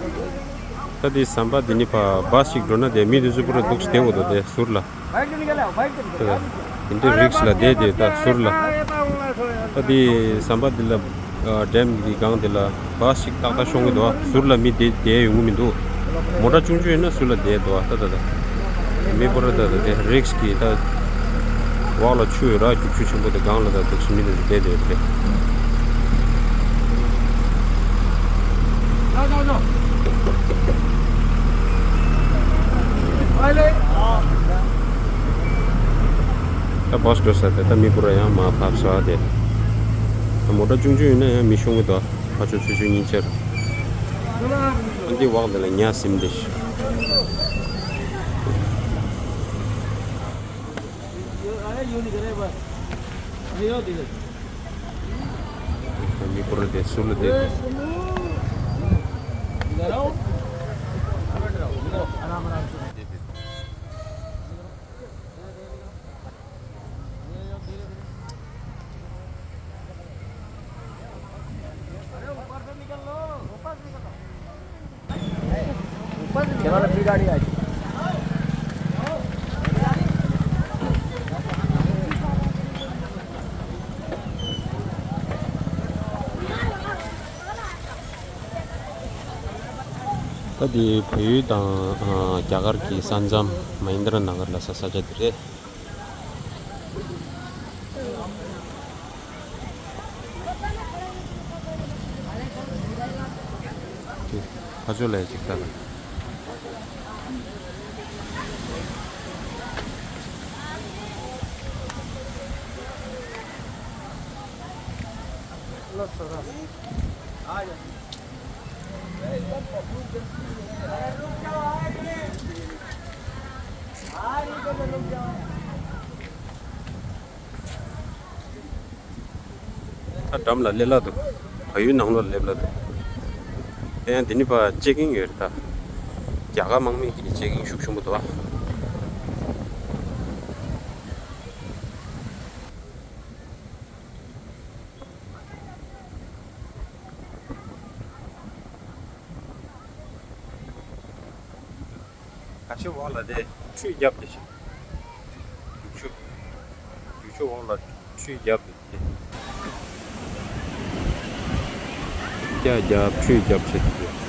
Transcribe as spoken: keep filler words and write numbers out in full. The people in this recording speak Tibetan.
ད་དེ་ཟམ་པ་འདི་ནི་ཕ་བཱས་ཅིག་འགྲོ་ན་དེ་མི་དེ་ཚོ་པུ་ར་འདུག་སེ་བསྡད་འོ་དོ་དེ་ཟུར་ལ། ད་དེ་འདྲའི་རིགས་ལ་བསྡད་དེ་ད་ཟུར་ལ། ད་དེ་ཟམ་པ་འདི་ལ་ཌེམ་གི་སྒང་འདི་ལ་བཱས་ཅིག་ཏག་ཏག་ཤོང་གི་འདུག་ཟུར་ལ་མི་བསྡད་བསྡད་ཡོང་གི་མི་འདུག་མོ་ཊ་ཆུང་ཆུང་ཡིན་ན་ཟུར་ལ་བསྡད་འདུག་ད་ད་ད། མི་པོ་ར་ད་ད་དེ་རིགས་ཀྱི་ད་འོག་ལ་ཆུ་ཡོད་ར། རྒྱུག་ཆུ་ཆེན་པོ་དེ་སྒང་ལ་ད་འདུག་སེ་མི་དེ་ཚོ་བསྡད་དེ་ཡོད་རེད། ད་བཱས་འགྲོ་ས་དེ་ད་མི་པོ་ར་ཡང་མར་བབས་ས་དེ། ད་མོ་ཊ་ཆུང་ཆུང་ཡིན་ན་ཡང་མི་ཤོང་གི་འདུག་ཕར་ཕྱོགས་ཚུར་ཕྱོགས་གཉིས་ཆར། ཨ་འདི་འོག་འདི་ལ་ཉ་ཟིམ་འདི་ཤི། མི་པོ་ར་དེ་ཟུར་ལ་བསྡད། ད་དེ་བལ་ཡུལ་དང་ཨ་རྒྱ་གར་གྱི་ས་མཚམས་མ་ཧིན་དྲ་ན་གར་ལ་ས་ས་ཆ་དེ་རེད། ཁ་ཚོད་ལས་ཅིག་ལྟ་ན། ད་འགྲམ་ལ་སླེབས་ལ་འདུག་བལ་ཡུལ་ནང་ལོགས་སླེབས་ལ་འདུག་དེ་ཡང་དེ་ནི་ཕར་ཅེག་ཨིན་ཡོད་རེད་ད། རྒྱ་གར་དམག་མི་གི་ཅེག་ཨིན་ཤུགས་ཆེན་པོ་འདུག་ཨ། ཁ་ཤས་འོག་ལ་དེ་ཁྲུས་བརྒྱབ་དེ་ཤི། རྒྱུག་ཆུ། རྒྱུག་ཆུ་འོག་ལ་ཁྲུས་བརྒྱབ་དེ། རྒྱ་རྒྱབ་ཁྲུས་བརྒྱབ་བྱེད་དེ།